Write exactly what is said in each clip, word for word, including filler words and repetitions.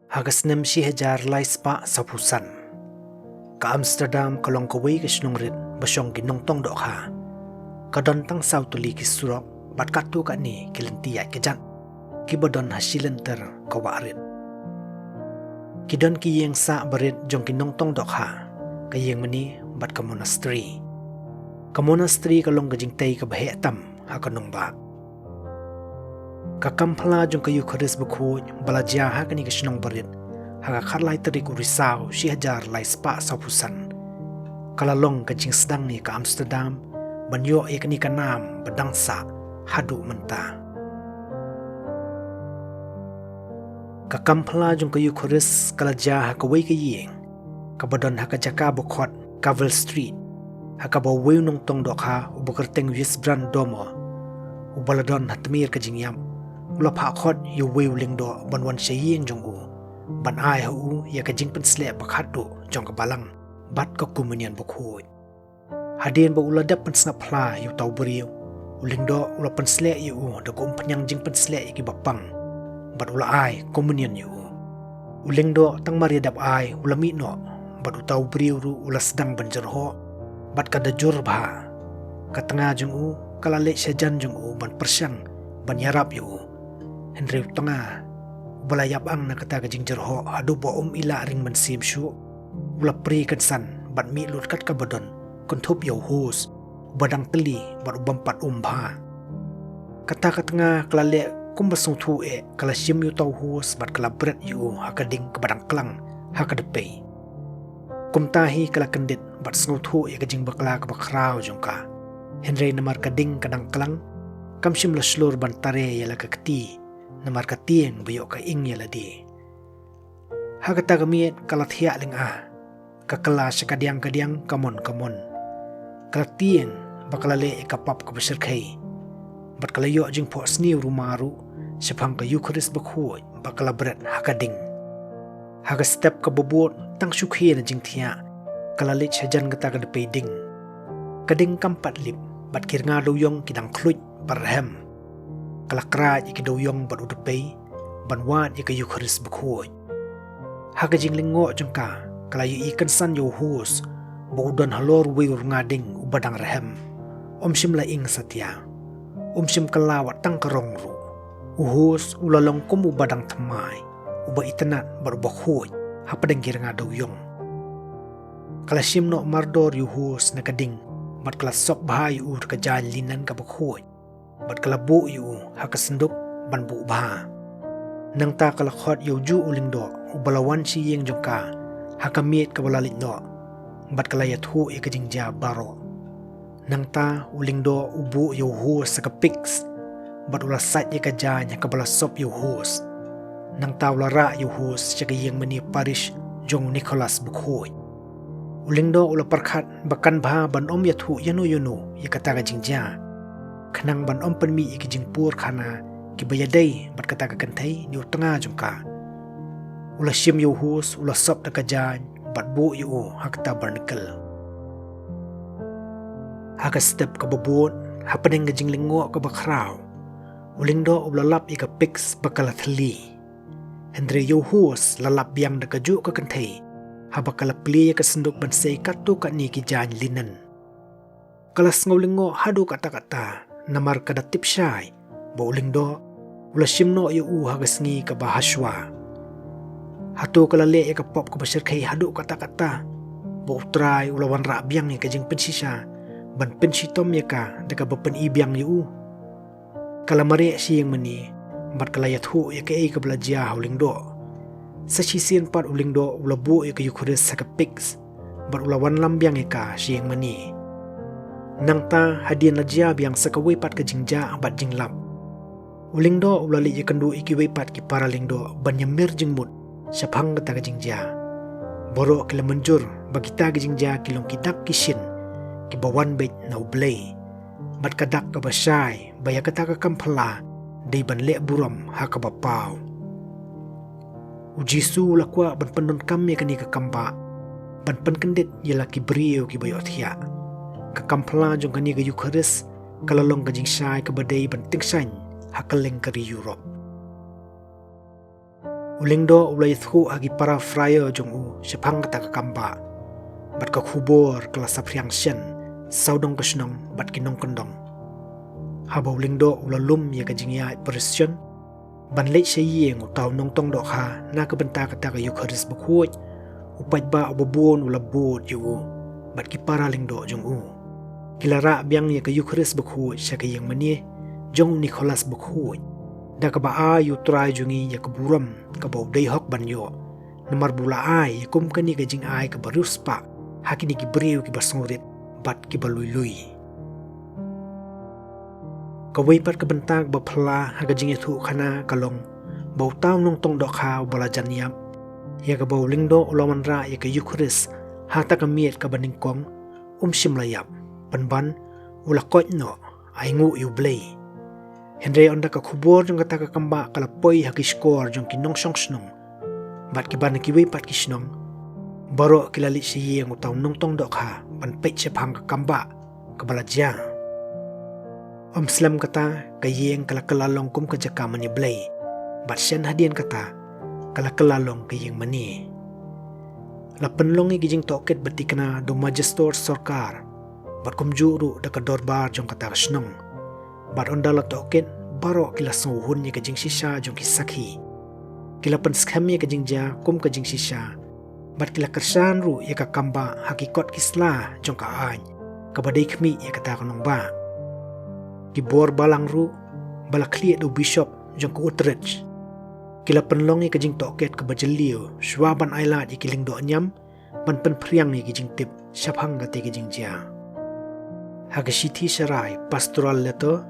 Ha ka snem shi hajar lai spah sawphew san, ka Amsterdam ka long kawei ka shnong rit ba shong ki nongtong dohkha. Ka don tang saw tylli ki surok bad katto katne ki lynti ïaid kjat kiba don ha shi lynter ka wah rit. Ki don ki ïing sah barit jong ki nongtong dohkha, ka ïing mane bad ka monastery. Ka monastery ka long ka jingtei kaba heh tam ha ka nongbah. Ka kam phla jong ka Eukharist bakhuid ba la jia ha kane ka shnong barit ha ka khatlai tarik u Risaw shi hajar lai spah sawphew san, ka la long ka jingsdang ïa ka Amsterdam ban ïoh ïa kane ka nam ba dang sah haduh mynta. Ka kam phla jong ka Eukharist ka la jia ha kawei ka ïing kaba don ha ka jaka ba khot Cavell Street, ha kaba uwei u nongtong dohkha uba kyrteng Wijsbrand Domer, uba la don ha tmier ka jingïap, u la phah khot ïa uwei u lyngdoh ban wan sha ïing jong u ban ai ha u ïa ka jingpynsleh ba khatduh jong ka balang bad ka komunion bakhuid. Hadien ba u la dep pynsngap phla ïa uta u briew, u lyngdoh u la pynsleh ïa u da ka umphniang jingpynsleh ïa kiba pang bad u la ai komunion ïa u. U lyngdoh tang mar ïa dep ai u la mih noh bad uta u briew ruh u la sdang ban jyrhoh bad ka da jur bha. Ka tnga jong u ka la leit sha jan jong u ban pyrshang ban ïarap ïa u. Hynrei u tnga uba la ïap ang na kata ka jingjyrhoh haduh ba um i lah ring mynsiem shuh, u la prie kynsan bad mih lut kat kaba don, kynthup ïa u host uba dang tylli bad u bym pat um bha. Kata ka tnga ka la leh kumba sngewthuh eh, ka la shim ïa uta u host bad ka la bret ïa u ha ka ding kaba dang klang ha ka dpei. Kumta hi ka la kyndit bad sngewthuh ïa ka jingbakla kaba khraw jong ka. Hynrei namar ka ding ka dang klang, kam shym la shlur ban tare ïa la ka kti, namar ka tieng ba ïoh ka ing ïa lade. Ha kata ka miet ka la thiah lynga, ka kylla sha kadiang kadiang, ka mon ka mon. Ka la tieng ba ka la leh ïa ka pap kaba shyrkhei bad ka la ïoh jingphohsniew ruma ruh shaphang ka Eukharist bakhuid ba ka la bret ha ka ding. Ha ka step kaba bud, tang shu khie na jingthiah, ka la leit sha jan kata ka dpei ding. Ka ding kam pat lip bad ki rnga dewïong ki dang khluit bad rhem. Ka la kraid ïa ki dewïong bad u dpei ban wad ïa ka Eukharist bakhuid. Ha ka jinglyngngoh jong ka, ka la ïohi kynsan ïa u host ba u don halor uwei u rnga ding uba dang rhem. Um shym la ing satia, um shym kylla wat tang ka rong ruh. U host u la long kum uba dang thymmai, uba itynnad bad uba khuid hapdeng ki rnga dewïong. Ka la shim noh mardor ïa u host na ka ding bad ka la sop bha ïa u da ka jaiñ linen kaba khuid bad ka la buh ïa u ha ka synduk ban buh bha. Nangta ka la khot ïa ujuh u lyngdoh uba la wan sha ïing jong ka ha ka miet kaba la leit noh bad ka la ïathuh ïa ka jingjia baroh. Nangta u lyngdoh u buh ïa u host ha ka pyx bad u la sait ïa ka jaiñ ha kaba la sop ïa u host. Nangta u la rah ïa u host sha ka ïing mane parish jong u Nicholas bakhuid. U lyngdoh u la pyrkhat ba kan bha ban ym ïathuh ïano ïano ïa kata ka jingjia, khnang ban ym pynmih ïa ki jingpur khana kiba ïadei bad kata ka kynthei ne u tnga jong ka. U la shim ïa u host, u la sop da ka jaiñ bad buh ïa u ha kata barnacle. Ha ka step kaba bud, hapdeng ka jinglyngngoh kaba khraw, u lyngdoh u la lap ïa ka pyx ba ka la thylli. Hynrei ïa u host la lap biang da kajuh ka kynthei haba ka la plie ïa ka synduk ban sei katto katne ki jaiñ linen. Ka la sngew lyngngoh haduh katta katta, namar ka da tip shai ba u lyngdoh u la shim noh ïa u ha ka sngi kaba hashwa. Hato ka la leh ïa ka pop kaba shyrkhei haduh katta katta ba U Trai u la wanrah biang ïa ka jingpynshisha ban pynshitom ïa ka da kaba pyni biang ïa u? Ka la mareh sha ïing mane bad ka la ïathuh ïa kaei kaba la jia ha u lyngdoh. Sa shisien pat u lyngdoh u la buh ïa ka Eukharist ha ka pyx bad u la wanlam biang ïa ka sha ïing mane. Nangta hadien la jia biang sa kawei pat ka jingjah bad jinglap, u lyngdoh u la leit ïakynduh ïa kiwei pat ki para lyngdoh ban ïamir jingmut shaphang kata ka jingjia. Baroh ki la mynjur ba kita ki jingjia ki long ki dak ki shin kiba wan beit na U Blei, bad ka dak kaba shai ba ïa kata ka kam phylla dei ban leh burom ha kaba paw. U Jisu u la kwah ban pyndonkam ïa kane ka kam bah ban pynkyndit ïa la ki briew kiba ïohthiah. Ka kam phylla jong kane ka Eukharist ka la long ka jingshai kaba dei ban tyngshaiñ ha kylleng ka ri Europe. U Lyngdoh u la ïathuh ha ki para friar jong u shaphang kata ka kambah, bad ka khubor ka la saphriang shen sawdong ka shnong bad ki nongkyndong. Haba u Lyngdoh u la lum ïa ka jingïaid procession ban leit sha ïing uta u nongtong dohkha na ka bynta kata ka Eukharist bakhuid, u paidbah uba bun u la bud ïa u bad ki para lyngdoh jong u. Ki la rah biang ïa ka Eukharist bakhuid sha ka ïing mane jong u Nicholas bakhuid, da kaba ai ïa u Trai jong ngi ïa ka burom kaba u dei hok ban ïoh, namar ba u la ai ïa kum kane ka jingai kaba riewspah ha kine ki briew kiba sngewrit bad kiba lui lui. Kawei pat ka bynta kaba phylla ha ka jingïathuhkhana ka long ba uta u nongtong dohkha uba la jan ïap, ïa kaba u Lyngdoh u la wanrah ïa ka Eukharist ha kata ka miet kaba nyngkong, um shym la ïap, pynban u la koit noh, ainguh ïa U Blei. Hynrei ynda ka khubor jong kata ka kambah ka la poi ha ki shkor jong ki nongshong shnong bad kiba na kiwei pat ki shnong, baroh ki la leit sha ïing uta u nongtong dohkha ban peit shaphang ka kambah kaba la jia. Ym slem kata, ka ïing ka la kylla long kum ka jaka mane blei, bad shen hadien kata ka la kylla long ka ïing mane. La pynlong ïa ki jingtohkit ba thikna da u Magister Sorkar bad kumjuh ruh da ka dorbar jong kata ka shnong. Bad ynda la tohkit, baroh ki la sngewhun ïa ka jingshisha jong ki sakhi. Ki la pynskhem ïa ka jingjia kum ka jingshisha, bad ki la kyrshan ruh ïa ka kambah ha ki kot ki sla jong ka aiñ kaba dei khmih ïa kata ka nongbah. Ki bor balang ruh ba la khlieh da u Bishop jong ka Utrecht, ki la pynlong ïa ka jingtohkit kaba jylliew shwa ban ailad ïa ki lyngdoh niam ban pynphriang ïa ki jingtip shaphang kata ka jingjia. Ha ka shithi sharai, Pastoral Letter,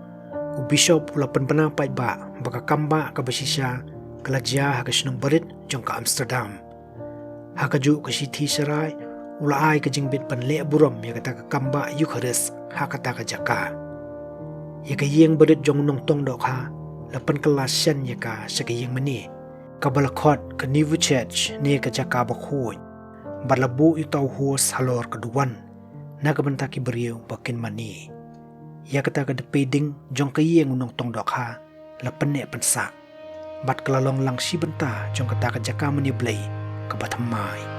u Bishop u la pynbna paidbah ba ka kambah kaba shisha ka la jia ha ka shnong barit jong ka Amsterdam. Ha kajuh ka shithi sharai, u la ai ka jingbit ban leh burom ïa kata ka kambah Eukharist ha kata ka jaka. Ïa ka ïing barit jong u nongtong dohkha la pynkylla shen ïa ka sha ka ïing mane, kaba la khot ka Nieuwe Kerk ne ka jaka bakhuid, bad la buh ïa uta u host halor ka duwan na ka bynta ki briew ba kin mane. Ïa kata ka dpei ding jong ka ïing u nongtong dohkha la pynneh pynsah, bad ka la long lang shi bynta jong kata ka jaka mane blei kaba thymmai.